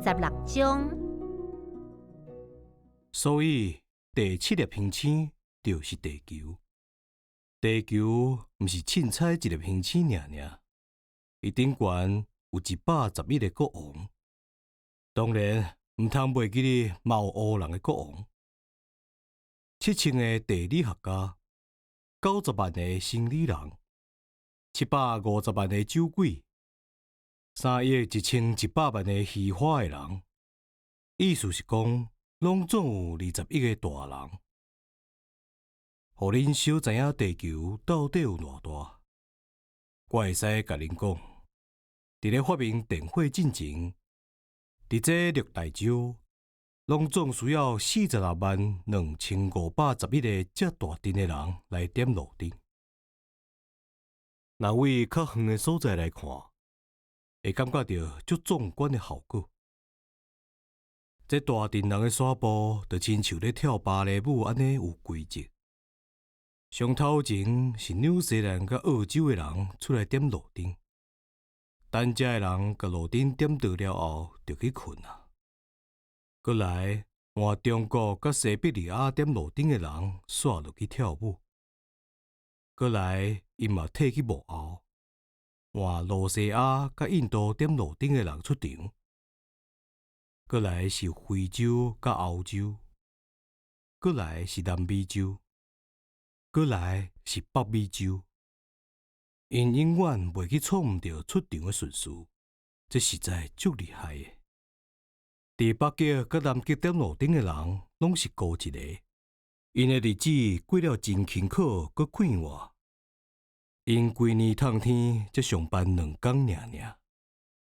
十六章。所以第七粒行星就是地球。地球毋是凊彩一粒行星爾爾，伊頂懸有111個國王。當然，毋通袂記得嘛有烏人的國王。7000個地理學家，90萬個生理人，750萬個酒鬼，3億1100萬個虛華的人。意思是講，攏總有21億個大人。予恁小知影地球到底有偌大，我會使共恁講，佇咧發明電火進前，佇這六大洲，攏總需要46萬2511個遮大陣的人來點路燈。若為較遠的所在來看，會感覺著足壯觀的效果。這大陣人的徙步，就親像咧跳芭蕾舞按呢有規則。上頭前是紐西蘭佮澳洲的人出來點路燈，等遮的人共路燈點著了後，就去睏啊。閣來換中國佮西伯利亞點路燈的人，煞落去跳舞。閣來𪜶嘛退去幕後，換露西亞佮印度點路燈的人出場。閣來是非洲佮歐洲，閣來是南美洲。閣來是北美洲，𪜶永遠袂去錯毋著出場的順序，這實在足厲害的。佇北極佮南極點路燈的人，攏是孤一個，𪜶的日子過了真勤苦，閣快活。𪜶規年冬天才上班2工爾爾。